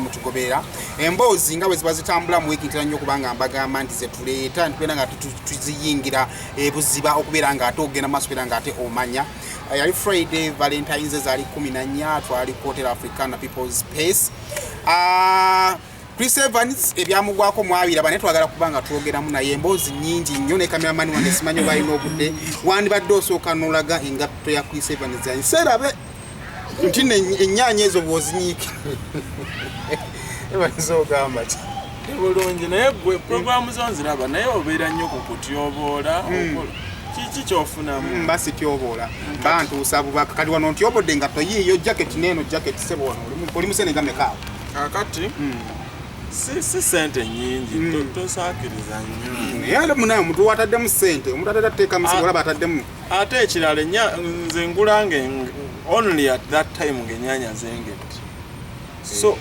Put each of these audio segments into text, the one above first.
mutugoberera. Emboozi nga bwe ziba zitambula mu wiiki, ntera nnyo okubanga mbagamba nti zetuleeta ntubeera nga tuziyingira ebuziba okubeera nga ate ogenda maaso okubeera nga ate omanya. Yali Friday, Valentines zaali 14, twali ku Hotel Africana People's Space. Chris Evans ebyamugwako mwabiraba, naye twagala kuba nga twogeramu naye emboozi nnyingi nnyo ne cameraman wange. Simanyi oba alina obudde, wandibadde osooka n'olaga engatto ya Chris Evans yanseerabe nti ennyaanya ezo bw'ozinyiika. Evans, ogamba ki? Bulungi, naye gwe programu zo nziraba, naye obeera nnyo ku kutyoboola. Kiki kyofunamu? Mba sityoboola, mba ntuusa bubaka. Kati wano ntyobodde engatto yiiyo, jacket neeno jacket. Sebo, wano oli musene nga mekaawo? Kakati si sente nyingi, tosaakiriza nnyo. Naye ate munaye omuntu wataddemu sente, omuntu atadde ateekamu sente, olaba ataddemu. Ate ekirala, nze ngulanga only at that time ng'ennyanya zengedde. So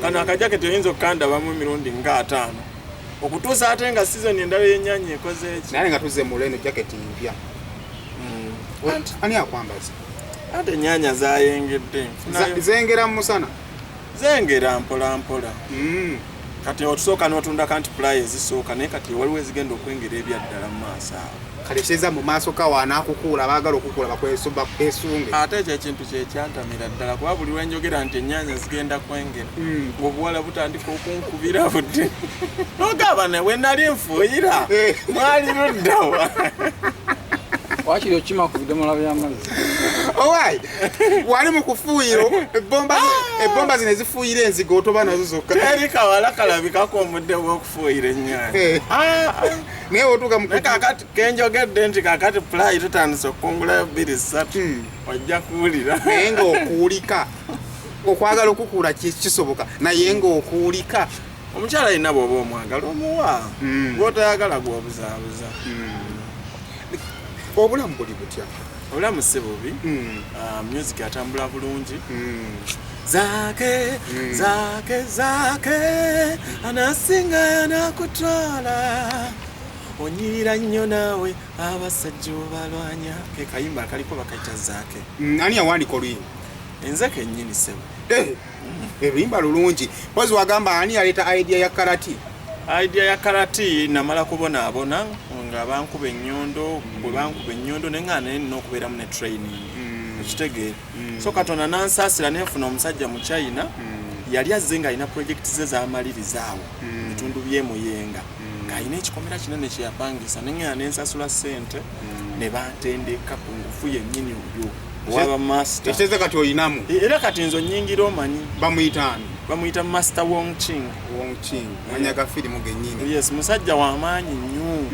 kano akajaketi oyinza okukandabamu emirundi nga 50 okutuusa ate nga season endala y'ennyanya ekoze eki. Naye nga tuzze mu leno, jacket mpya. Ani akwambaza? Ate ennyanya zayengedde. Zengera mu musana? Zengera mpola mpola. Kati otusooka n'otundaka nti ply ezisooka, naye kati waliwo ezigenda okwengera ebyaddala mu maaso awo. Kale kitegeeza mu maaso ka wanaakukuula, abaagala okukuula bakwesunge. Ate ekyo ekintu kyekyantamira ddala, kuba buli lwenjogera nti ennyaanya zigenda kwengera, ng'obuwala butandika okunkubira budde, nogamba ne bwe nali nfuuyira mwali luddawa? Wakiri okima ku bidomola by'amazzi. Owai, wali mu kufuuyira ebbomba zino ezifuuyira enzige, otoba nazo zokka. Teri kawala kalabikako omudde bw'okufuuyira ennyaanya. Naye otuuka mu Naye kakati kenjogedde nti kakati ply tutandise okukungulayo bbiri ssatu, ojja kuwulira. Naye ng'okuulika, okwagala okukuula kisoboka, naye ng'okuulika. Omukyala yenna bw'oba omwagala omuwa, gw'otayagala gw'obuzaabuza. Obulamu buli butya? Obulamu si bubi. Ah, music atambula bulungi. Zake zake zake anasinga anakutwala, onyirira nnyo naawe, abasajja obalwanya. Ke kayimba akaliko bakayita Zaake. Ani yawandiika oluyimba? Enze kennyini, ssebo. Eh, oluyimba lulungi. Pozi wagamba ani yaleeta idea ya karate? Idea ya karate, namala kubonaabona nga bankuba ennyondo. Bwe bankuba ennyondo, naye nga naye nina okubeeramu ne training, okitegeera? So Katonda nansaasira nenfuna omusajja mu China, yali azze ng'alina project ze zamaliriza awo mu bitundu by'emuyenga, ng'alina ekikomera kinene kyeyapangisa, nengenda nensasula ssente ne bantendeka ku ngufu yennyini oyo owaba master. Ekitegeeza kati oyinamu. Era kati nze onyingira omanyi. Bamuyita ani? Bamuyita Master Wong Ching. Wong Ching, manya ga firimu gennyini. Yes, musajja w'amaanyi nnyo,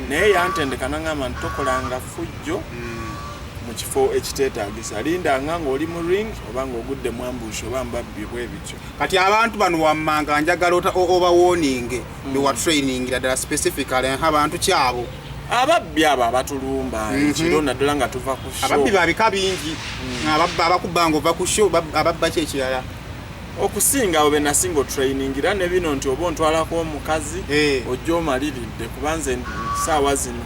naye yantendeka naŋŋamba nti tokolanga fujjo mu kifo ekiteetaagisa, lindanga ng'oli mu ring oba ng'ogudde mu ambush oba mbabbi, bwe bityo. Kati abantu bano wammanga njagala obawooninge bewa trainingira ddala specifically abantu kyabo. Ababbi abo abatulumba ekiro, naddala nga tuva ku show. Ababbi babika bingi. Ababba abakubba nga ova ku show, ababba ki ekirala? Okusinga abo benasinga otrainingira ne bino nti oba ontwalako omukazi, ojja omaliridde, kuba nze saawa zino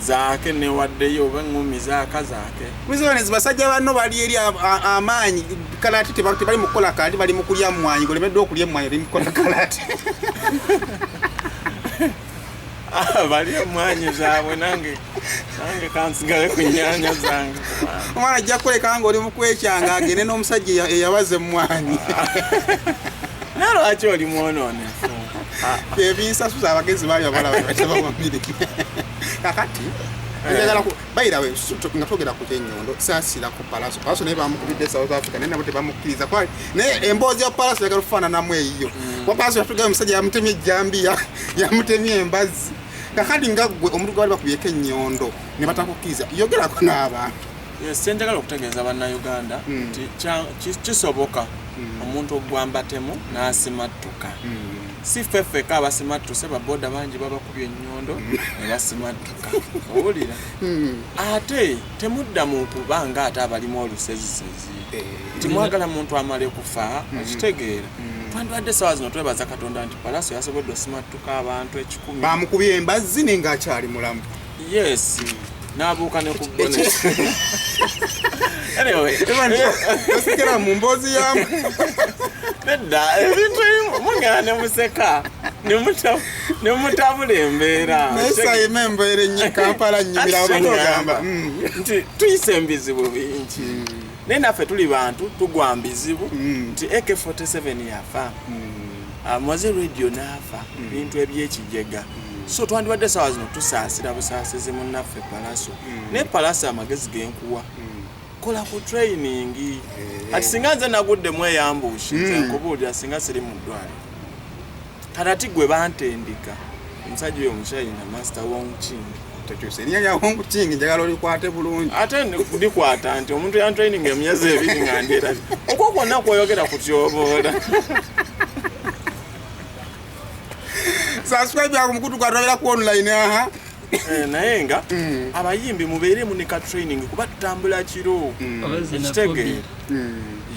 zaake newaddeyo oba eŋŋumi zaaka zaake. Kwizibanezi basajja banno bali eri amaanyi karate, tebali mu kukola karate, bali mu kulya mmwanyi. Golemeddwa okulya emmwanyi, oli mu kukola karate. Ah, bali emwanyi zaabwe, nange kansigale ku nnyanya zange. Omwana ajja kukuleka nga oli mu kwekyanga, agende n'omusajja eyabaza emmwanyi. Naye lwaki oli mwonoonefu? Ebinsasuza abagezi baali abalaba batebawa mirimu. Kakati njagala bayirawe nga twogera ku kyenyondo, saasira ku Palaso. Palaso naye bamukubidde South Africa, naye nabo tebamukkiriza. Naye emboozi ya Palaso yagala okufaananamu eyiyo, kuba Palaso yatugambye omusajja yamutemye ejjambiya, yamutemye embazzi. Kakati nga ggwe omuntu gwe bali bakubyeko ennyondo ne batakukkiriza, yogerako n'abantu. Yes, kyenjagala okutegeeza Bannayuganda nti kisoboka omuntu ogwambatemu n'asimattuka. Si ffe ffekka abasimattuse, baboda bangi babakubye ennyondo ne basimattuka, owulira? Ate temudda mu kuba nga ate abalimu olusezisezi timwagala muntu amale kufa, okitegeera? Twandibadde sawa zino twebaza Katonda nti Palaso yasobodde osimattuka abantu 100. Bamukubye embazzi naye ng'akyali mulamu. Yes, n'abuuka ne ku bonnet. Anyway, osigala mu mboozi yamu. Nedda, ebintu ebimu mugenda ne museka ne mutabula embeera. Naye sayima embeera ennyo Kampala nnyumira Ate ogamba. Nti tuyise embizibu bingi, naye naffe tuli bantu, tugwa mbizibu. Nti AK47 yafa, Mowzey Radio n'afa, bintu ebyekijega. So twandibadde sawa zino tusaasira busaasizi munnaffe Palaso, naye Palaso, amagezi genkuwa, kola ku training. Kati singa nze naguddemu eyambushi, nze nkubuulira, singa siri mu ddwaliro. Kati ati gwe bantendeka omusajja oyo Omuchina, Master Wong Ching. Tokyusa erinnya lya Wong Ching, njagala olikwate bulungi. Ate ndikwata nti omuntu yantraining emyezi 2 nga ndera okwo kwonna kwoyogera kutyoboola. Subscribe ku mukutu gwatwabera ku online aha. Naye nga abayimbi mubeeremu ne ka training, kuba tutambula kiro. Oba xenophobia. Kitegeera?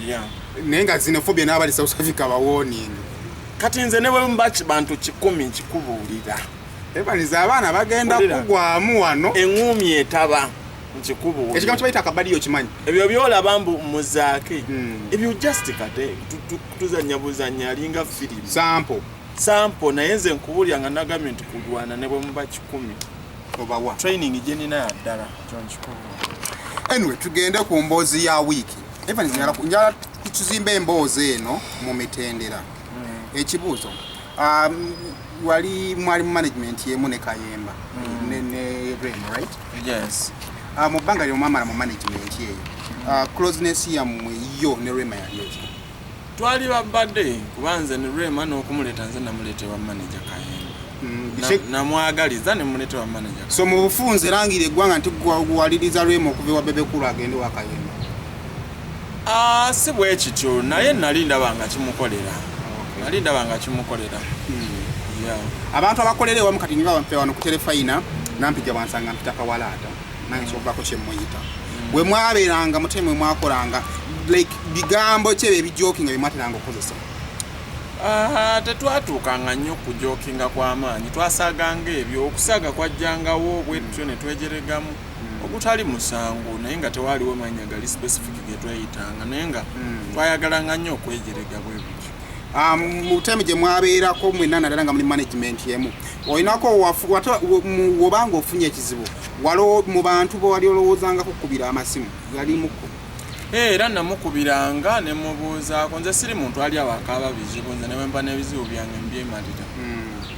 Yeah. Naye nga xenophobia n'abali South Africa ba warning. Kati nze ne bwe muba bantu 100, nkikubuulira. Ebaniza abaana bagenda Wulira. kugwamu wano. Eŋŋumi etaba, nkikubuulira. Ekigambo kibayita akabadiyo, kimanyi? Ebyo byolaba mbu muzaake, ebyo just kate tuzanya buzanya, alinga firimu. Sample. Sample. Naye nze nkubuulira nga nagambye nti kulwana ne bwe muba 100, obawa. Training gye nina ya ddala, kyo nkikubuulira. Anyway, tugende ku mboozi ya wiiki. Evans, njagala tuzimbe emboozi eno mu mitendera. Ekibuuzo, wali mwali mu management yemu ne Kayemba ne Rema, right? Yes. Mu bbanga lyomwamala mu management eyo, closeness yammwe yo ne Rema yali etya? Twali babadde, kuba nze ne Rema n'okumuleeta nze namuleeta ewa manager Kayemba. Namwagaliza ne muleeta ewa manager. So mu bufunze langira eggwanga nti gwaliriza Rema okuva ewa Bebe Cool agende wa Kayemba. Ah, si bwe kityo, naye nali ndaba nga kimukolera, nali ndaba nga kimukolera. Yeah. Abantu abakolera ewamu, kati nga mpe wano ku terefayina nampija bwansanga mpita kawalaata, nange kyovako kyemuyita. Bwe mwabeeranga muteme mwakolanga like bigambo ki ebyo ebijokinga byemwateranga okukozesa? Ah, tetwatuukanga nnyo kujokinga kw'amaanyi, twasaganga ebyo, okusaaga kwajjangawo bwe tutyo ne twejeregamu ogutali musango, naye nga tewaaliwo mannya gali specific ge tweyitanga, naye nga twayagalanga nnyo okwejerega bwe butyo. Mu time gye mwabeerako mwenna, naddala nga muli management emu, olinako wobanga ofunye ekizibu, waliwo mu bantu bo wali olowoozangako kukubira amasimu yalimuko? Eh, era namukubiranga ne mubuuzaako. Nze siri muntu ali awo akaaba bizibu, nze ne bwe mba n'ebizibu byange mbyemalira.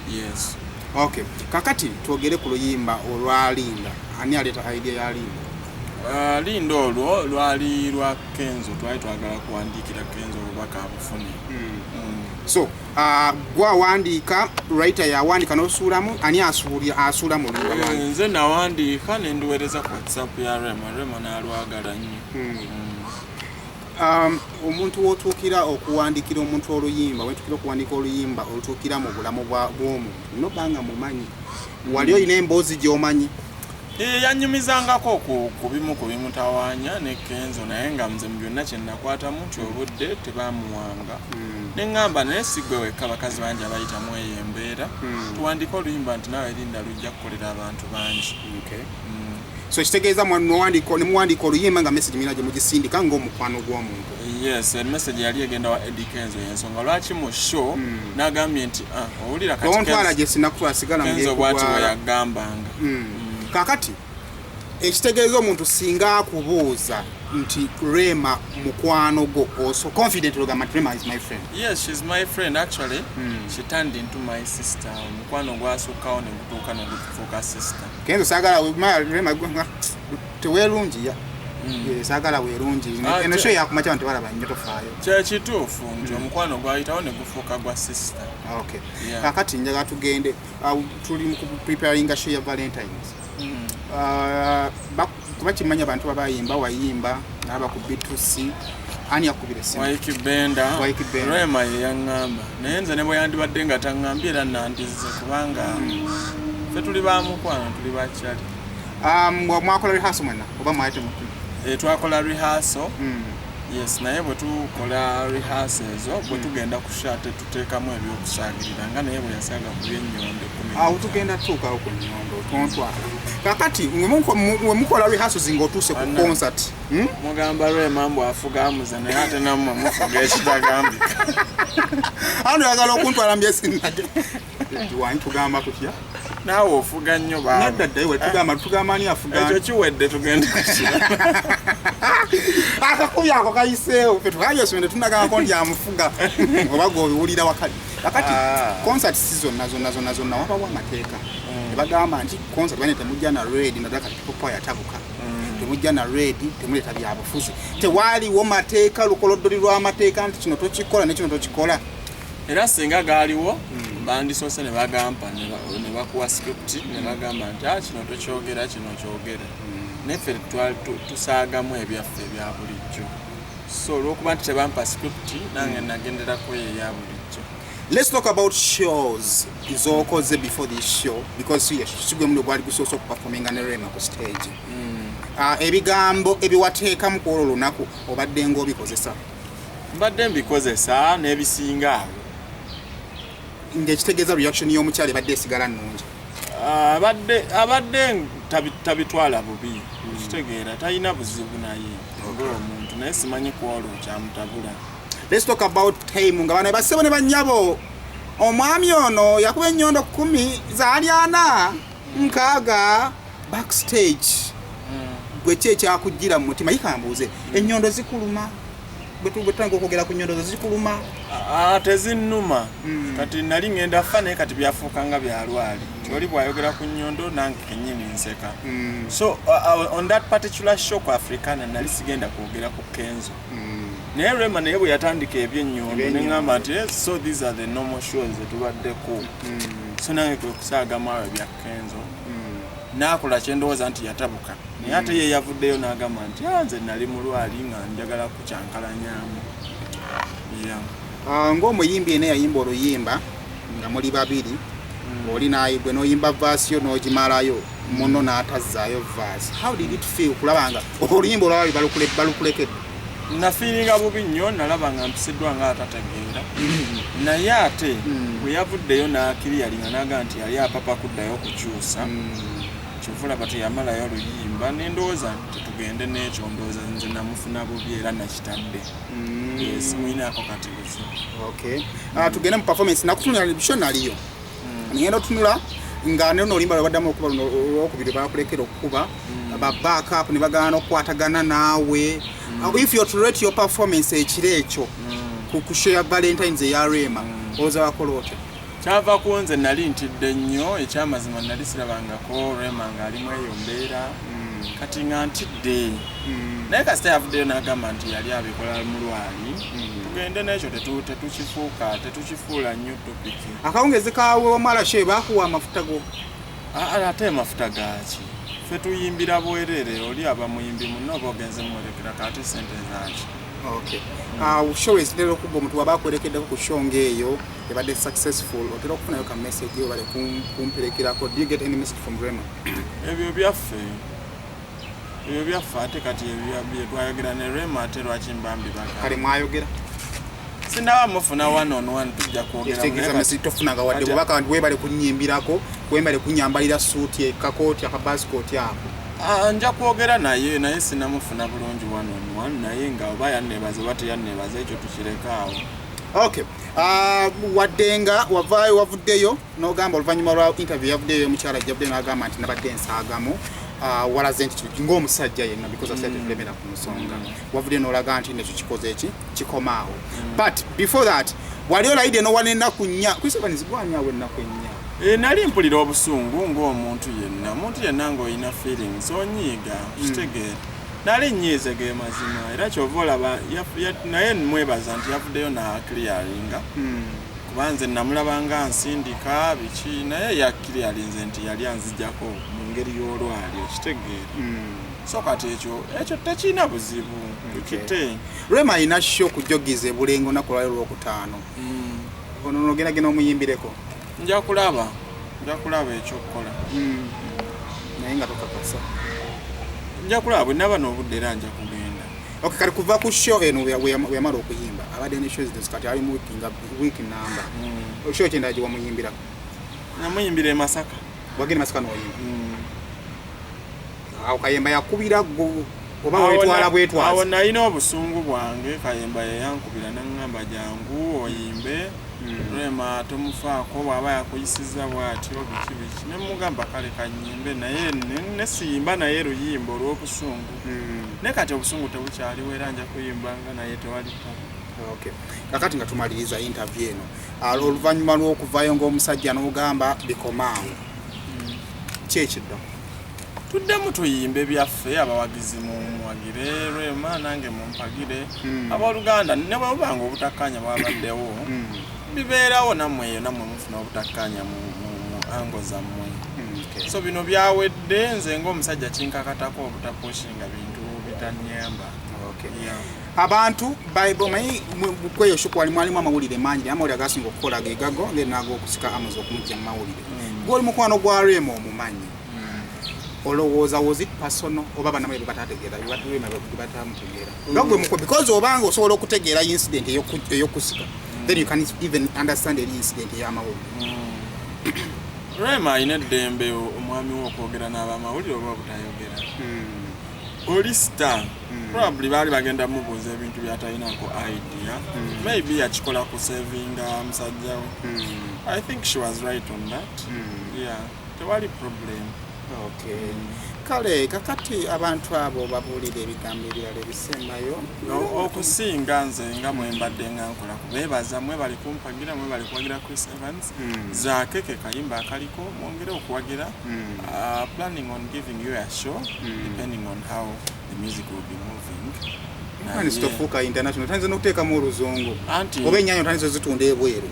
Yes. Okay, kakati twogere ku luyimba olwalinda. Ani aleeta idea ya Linda? Ah, Linda olwo lwali lwa Kenzo, twali twagala kuwandiikira Kenzo obubaka abufune. So gwawandiika, writer yawandiika n'osuulamu, ani asuula mu luyimba lwange? Eh, nze nawandiika ne nduweereza ku WhatsApp ya Rema, Rema n'alwagala nnyo. Omuntu wotuukira okuwandikira omuntu oluyimba, wetuukira okuwandika oluyimba olutuukira mu bulamu bw'omuntu, nobanga mumanyi, wali olina emboozi gy'omanyi? Eh, yanyumizangako ku bimu ku bimutawaanya ne Kenzo, naye nga nze mu byonna kye nakwatamu nti obudde tebamuwanga. Ne ŋŋamba, naye si gwe wekka, bakazi bangi abayitamu eyo embeera, tuwandike oluyimba nti naawe linda lujja kukolera abantu bangi. Okay. So kitegeeza nemuwandiika oluyimba nga message mina gye mugisindika ng'omukwano gw'omuntu? Yes, message yali egenda wa Eddy Kenzo, yensonga lwaki mu show n'agambye nti, "Ah, owulira kati tontwala Kenzo- gye sinakutwala, sigala mu Kenzo bw'ati bwe byekugwala." yagambanga. Kakati ekitegeeza omuntu singa akubuuza nti Rema mukwano gwo, oso confident ogamba nti Rema is my friend? Yes, she's my friend. Actually, she turned into my sister. Omukwano gwasukkawo ne gutuuka ne gutufuuka sister. Kenzo saagala Rema teweerungiya. Eh, saagala weerungi. Ah, eno show yakumakya abantu tebalaba nnyo, tofaayo. Kyekituufu nti omukwano gwayitawo ne gufuuka gwa sister. Okay. Yeah. Kakati njagala tugende, tuli mu preparinga show ya Valentines. Kuba kimanya abantu babayimba, wayimba naba ku B2C, ani yakubira essimu? Waiki Benda. Waiki Benda. Rema ye yaŋŋamba, naye nze ne bwe yandibadde nga taŋŋambye era nandize, kubanga ffe tuli ba mukwano, tuli bakyali. Mwakola rehearsal mwena oba mwali temu? Eh, twakola rehearsal. Yes, naye bwe tukola rehearsal ezo, bwe tugenda ku show ate tuteekamu ebyokusaagirira, nga naye bwe yasaaga ku byennyondo 15. Awo tugenda tutuukawo ku nnyondo, tontwala. Kakati we mukola rehearsals ng'otuuse ku Anna. concert, Mugamba Rema mbu afuga amuze, naye ate nammwe mufuga ekitagambika. Ano oyagala okuntwala mbyesinage wanyi, tugamba tutya? Naawe ofuga nnyo baaba. Nedda dda, iwe tugamba ani afuga? Ekyo kiwedde, tugende kukira. Akakubi ako kayiseewo, fe twayosomere tunagambako nti amufuga oba gweobiwulira wakali. Kakati concert si zonna zonna zonna zonna wabawo amateeka ne bagamba nti concert bane temujja na red, naddala kati people power yatabuka, temujja na red, temuleeta byabufuzi. Tewaaliwo mateeka, lukoloddoli lw'amateeka nti kino tokikola ne kino tokikola? Era singa gaaliwo, bandisoose ne bagampa ne bakuwa script ne bagamba nti, "Ah, kino tokyogera, kino kyogere." Naffe twali tusaagamu ebyaffe ebya bulijjo, so olwokuba nti tebampa script, nange nagenderako eya bulijjo. Let's talk about shows zokoze before this show, because sigwe muno gwali gusoose okuperforminga ne Rema ku stage. Ebigambo ebiwateekamu ku olwo lunaku obadde ng'obikozesa? Mbadde mbikozesa n'ebisinga awo. Ng'ekitegeeza reaction y'omukyala ebadde esigala nnungi? Abadde tabitwala bubi, okitegeera, talina buzibu naye ng'omuntu, naye simanyi ku olwo kyamutabula. Let's talk about time nga bano basebo ne bannyabo, omwami ono yakuba ennyondo 10 zaali 40 6 backstage. Gwe ki ekyakujjira mu mutima? Yikambuuze, ennyondo zikuluma? Bwe tutandika okwogera ku nnyondo zo, zikuluma? Ah, tezinnuma. Kati nali ngenda fa, naye kati byafuuka nga byalwali nti oli bw'ayogera ku nnyondo nange kennyini nseka. So on that particular show ku Africana nali sigenda kwogera ku Kenzo, naye Rema naye bwe yatandika ebyenyondo Ebyenyondo. neŋŋamba nti, "Eh, so these are the normal shows zetubaddeko." So nange kwe kusaagamu awo ebya Kenzo, naakola kyendowooza nti yatabuka, naye ate ye yavuddeyo n'agamba nti, "Ah, nze nali mulwali nga njagala kukyankalanyamu." Yeah. Ah, ng'omuyimbi ene yayimba oluyimba nga muli babiri, oli naye gwe n'oyimba verse yo n'ogimalayo, muno n'atazzaayo verse, how did it feel kulaba nga oluyimba olwabali balukulekedde? Nafiiringa bubi nnyo, nalaba nga mpisiddwa nga atategeera, naye ate bwe yavuddeyo n'akiriyalinga n'agamba nti yali apapa kuddayo okukyusa, kyova olaba teyamalayo oluyimba, nendowooza nti tetugende n'ekyo. Ndowooza nze namufuna bubi era nakitadde. Yes, muyinaako kati buzibu. Okay. Tugende mu performance. Nakutunula show naliyo, ngenda otunula nga neno oluyimba lwe baddamu okuba luno olwokubiri, bakulekera okukuba ba backup ne bagaana okukwatagana naawe. If you to rate your performance ekiro ekyo ku show ya Valentines eya Rema, olowooza wakola otya? Kyava ku nze, nali ntidde nnyo. Ekyamazima nali sirabangako Rema ng'alimu eyo mbeera, kati nga ntidde, naye kasita yavuddeyo n'agamba nti yali abikola mulwali, tugende n'ekyo, tetukifuuka, tetukifuula nnyo topic. Akawungezi kawe wamala show, bakuwa amafuta go? Ah, ate amafuta gaaki? Ffe tuyimbira bwerere. Oli aba muyimbi munno oba ogenze mwerekerako, ate sente zaaki? Okay. Show ezitera okuba omuntu waba akwerekeddeko ku show ng'eyo ebadde successful, otera okufunayo ka message obale kumperekerako. Do you get any message from Rema? Ebyo byaffe, ate kati ebyo bye twayogera ne Rema, ate lwaki mbambi Kale baga mwayogera? Sinaba mufuna one on one, tujja kwogera. Ekitegeeza Naye message tofunanga wadde bubaka nti webale kunnyimbirako, webale kunyambalira suuti, ekakooti, akabasikooti ako? Ah, nja kwogera naye, naye sinamufuna bulungi one on one, naye nga oba yanneebaza oba teyanneebaza, ekyo tukireka awo. Okay. Wadde nga wavaayo, wavuddeyo n'ogamba oluvannyuma lwa interview yavuddeyo, omukyala javuddeyo n'agamba nti nabadde nsaagamu, walaze nti ng'omusajja yenna, because asajja tetulemera ku nsonga, wavuddeyo n'olaga nti nekyo kikoze eki kikomaawo. But before that wali olayidde n'owana ennaku 4. Chris Evans, gwani awo ennaku 4? E, nali mpulira obusungu ng'omuntu yenna, omuntu yenna ng'olina feelings onyiiga, kitegeera. Nali nyiize ge mazima, era kyova olaba naye mwebaza nti yavuddeyo n'aclearinga, kuba nze namulaba nga nsindika biki, naye yaclearinze nti yali anzijjako mu ngeri y'olwali, okitegeera. So kati ekyo tekirina buzibu, tukite. Rema alina show ku Jogiza ebulenga olunaku lwali lwokutaano. Ono nogendagenda omuyimbireko? Nja kulaba ekyokukola. Naye nga tokakasa? Nja kulaba, bwe naba n'obudde era nja kugenda. Okay, kati kuva ku show eno weyamala okuyimba, abadde ne shows zino, kati ali mu week nga week namba. Show kyenda gye wamuyimbirako? Namuyimbira e Masaka. Wagenda Masaka n'oyimba? Awo Kayemba yakubira gwo oba wetwala Awo bwetwazi? Nalina obusungu bwange. Kayemba yeyankubira naŋŋamba, "Jangu oyimbe, Rema tomufaako, bw'aba yakuyisiza bw'atyo biki biki." Ne mugamba, "Kale kanyimbe," naye ne siyimba naye luyimba olw'obusungu. Naye kati obusungu tebukyaliwo, era nja kuyimbanga naye, tewali ttaka. Okay. Kakati nga tumaliriza interview eno, oluvannyuma lw'okuvaayo ng'omusajja n'ogamba bikomaawo, ki ekidda? Tuddemu tuyimbe byaffe. Abawagizi mumuwagire Rema, nange mumpagire. Abooluganda, ne bwebubanga obutakkaanya bwabaddewo, bibeerawo, nammwe eyo nammwe mufuna obutakkaanya mu ango zammwe. So bino byawedde. Nze ng'omusajja kinkakatako obutapushinga bintu bitanyamba. Yeah. Abantu bible manyi kweyo shukwali mwalimu amawulire mangi, naye amawulire agasinga okukola ge gago, then n'ag'okusika Amuzi okumujja mu mawulire. Gwoli mukwano gwa Rema, omumanyi, olowooza was it personal oba bannamawulire batategeera, Rema batamutegeera nga gwe mukwe? Because obanga osobola okutegeera incident ey'okusika, then you can even understand eri incident ey'amawulire. Rema alina eddembe, omwami we, okwogera n'abamawulire oba obutayogera. Oli star, probably baali bagenda mubuuza ebintu byatalinako idea. Maybe yakikola kusavinga musajja we. I think she was right on that. Yeah, tewali problem. Okay. Kale kakati abantu abo babuulira ebigambo ebirala ebisembayo. Okusinga nze nga mwembadde nga nkola kubeebaza, mwebali kumpagira, mwebali kuwagira Chris Evans. Zaake ke kayimba akaliko, mwongere okuwagira. Planning on giving you a show depending on how the music will be moving. Tandise tofuuka international, tandise n'okuteekamu oluzungu. Anti oba ennyanya otandise ozitunda ebweru.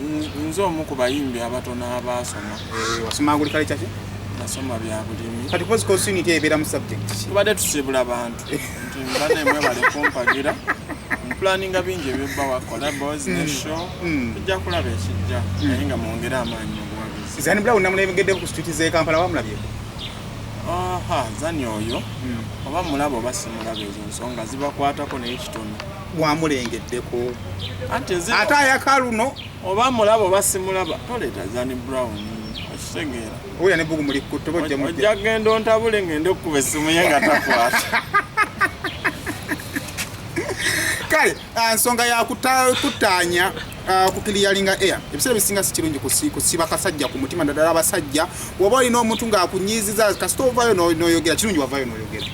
Nze omu ku bayimbi abatono abaasoma. Eh, wasoma agriculture ki? Nasoma bya bulimi. Kati course continuity ebeera mu subject ki? Tubadde tusiibula bantu nti mbadde mwebale kumpagira, mpulaninga bingi ebyobbawa, collabos ne show. Tujja kulaba ekijja, naye nga mwongere amaanyi mu buwagizi. Zani Brown namulengedde ku street z'e Kampala, wamulabyeko? Aha, Zani oyo oba mulaba oba simulaba, ezo nsonga zibakwatako naye kitono. Wamulengeddeko? Anti ate ayaka luno. Oba mulaba oba simulaba, toleeta Zani Brown, okitegeera? Owulira nebbugu muli kutto ojja mujja. Ojja genda ontabule, ngende okukuba essimu ye nga takwata. Kale nsonga ya kutaanya, kuclearinga air, ebiseera ebisinga si kirungi kusiba kasajja ku mutima, naddala abasajja. Woba olina omuntu ng'akunyiiziza, kasita ovaayo n'oyogera kirungi, wavaayo n'oyogera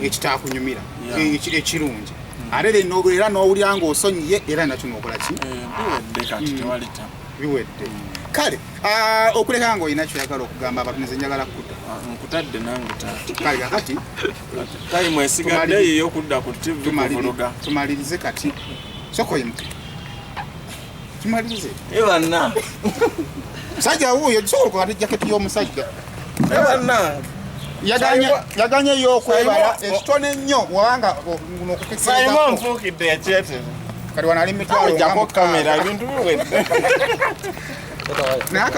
ekitakunyumira. Ekirungi ate era n'owulira ng'osonyiye, era nakyo n'okola ki? Eh, biwedde kati, tewali tabu. Biwedde. Kale okuleka ng'olina kyoyagala okugamba abantu, nze njagala kukuta. Ah, nkutadde nange taata. Kale kakati tayimu esigadde yiyo okudda ku TV kuvuluga. Tumalirize kati, soka oyimuke tumalirize. Ebanna. Musajja wuuyo, sobola okukwata jaketi y'omusajja. Ebanna. Yaganye y'okwebala ekitone ennyo wabanga Saimo nfuukidde ekyetero. Kati wano ali mitwalo Ojjako nga kamera, 6. Ebintu biwedde. Naye aka